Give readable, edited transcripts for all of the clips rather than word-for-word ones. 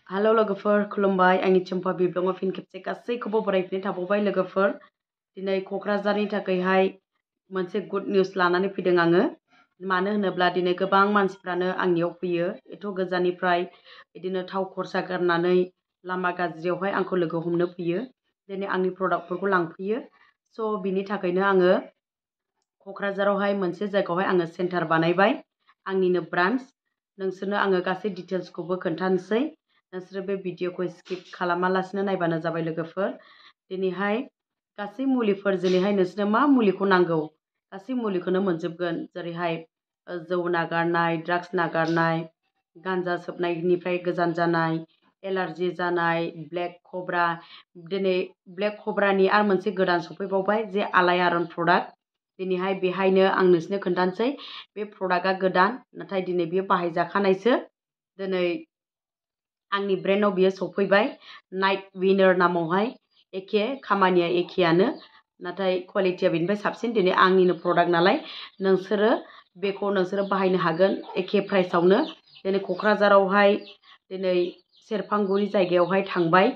hello लोगोफोर खुलुमबाय आंनि चम्पा बिब्लङाव फिन खेबसे गासैखौबो बरायफिननाय थाबावबाय लोगोफोर दिनै क'क्राझारनि थाखायहाय मोनसे गुड निउस लानानै फैदों आङो मानो होनोब्ला दिनै गोबां मानसिफ्रानो आंनियाव फैयो एथ' गोजाननिफ्राय बिदिनो थाव खरसा गारनानै लामा गाज्रियावहाय आंखौ लोगो हमनो फैयो दिनै आंनि प्रडाक्टफोरखौ लांफैयो स' बिनि थाखायनो आङो क'क्राझारावहाय मोनसे जायगायावहाय आङो सेन्टार बानायबाय आंनिनो ब्रान्च नोंसोरनो आङो गासै डिटेल्सखौबो खोन्थानोसै नोंसोरो बे भिडिअखौ स्किप खालामालासिनो नायबानो जाबाय लोगोफोर दिनैहाय गासै मुलिफोर जेरैहाय नोंसोरनो मा मुलिखौ नांगौ गासै मुलिखौनो मोनजोबगोन जेरैहाय जौ नागारनाय ड्राग्स नागारनाय गान्जा सोबनायनिफ्राय गोजान जानाय एलार्जि जानाय ब्लेक कब्रा दिनै ब्लेक कब्रानि आरो मोनसे गोदान सफैबावबाय जे आलायारन प्रडाक्ट दिनैहाय बेहायनो आं नोंसोरनो खोन्थानोसै बे प्रडाक्टआ गोदान नाथाय दिनै बेयो बाहायजाखानायसो दिनै आंनि ब्रेन्डआव बियो सफैबाय नाइट विनार नामावहाय एखे खामानिया एखेयानो नाथाय क्वालिटिया बेनिफ्राय साबसिन दिनै आंनिनो प्रडाक्ट नालाय नोंसोरो बेखौ नोंसोरो बाहायनो हागोन एखे प्राइसआवनो दिनै क'क्राझारावहाय दिनै सेरफांगुरि जायगायावहाय थांबाय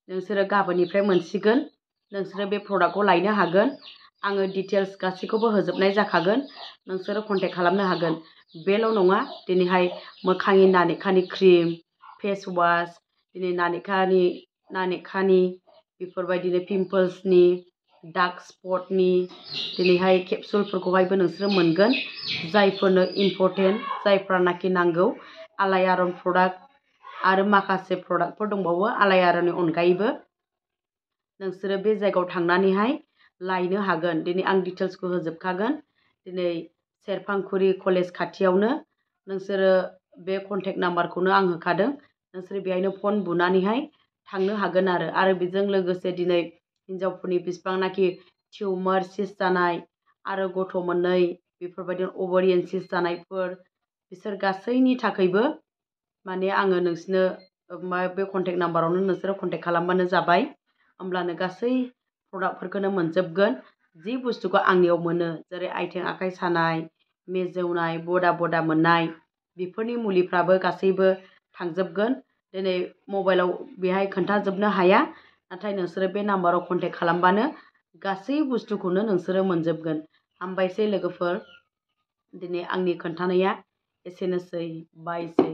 नोंसोरो गाबोननिफ्राय मोनसिगोन नोंसोरो बे प्रडाक्टखौ लायनो हागोन आङो डिटेल्स गासैखौबो होजोबनाय जाखागोन नोंसोरो कन्टेक्ट खालामनो हागोन बेल' नङा दिनैहाय मोखांनि नानेखानि क्रिम फेस वाश दिनै नानेखानि बेफोरबायदिनो पिम्पल्सनि डार्क स्पटनि दिनैहाय केपसुलफोरखौहायबो नोंसोरो मोनगोन जायफोरनो इम्परटेन्ट जायफ्रानाखि नांगौ आलायारन प्रडाक्ट आरो माखासे प्रडाक्टफोर दंबावो आलायारननि अनगायैबो नोंसोरो बे जायगायाव थांनानैहाय लायनो हागोन दिनै आं डिटेल्सखौ होजोबखागोन दिनै सेरफांगुरि कलेज खाथियावनो नोंसोरो बे कन्टेक्ट नाम्बारखौनो आं होखादों नोंसोरो बेहायनो फन बुनानैहाय थांनो हागोन आरो बेजों लोगोसे दिनै हिन्जावफोरनि बेसेबांनाखि टिउमार सिस्ट जानाय आरो गथ' मोननै बेफोरबायदिनो अभारियान सिस्ट जानायफोर बिसोर गासैनि थाखायबो माने आङो नोंसोरनो बे कन्टेक्ट नाम्बारावनो नोंसोरो कन्टेक्ट खालामबानो जाबाय होमब्लानो गासै प्रडाक्टफोरखौनो मोनजोबगोन जि बुस्थुखौ आंनियाव मोनो जेरै आथिं आखाइ सानाय मेजौनाय बदा मोननाय बेफोरनि मुलिफ्राबो गासैबो थांजोबगोन दिनै मबाइलाव बेहाय खोन्थाजोबनो हाया नाथाय नोंसोरो बे नाम्बाराव कन्टेक्ट खालामबानो गासै बुस्थुखौनो नोंसोरो मोनजोबगोन हामबायसै लोगोफोर दिनै आंनि खोन्थानाया एसेनोसै बायसै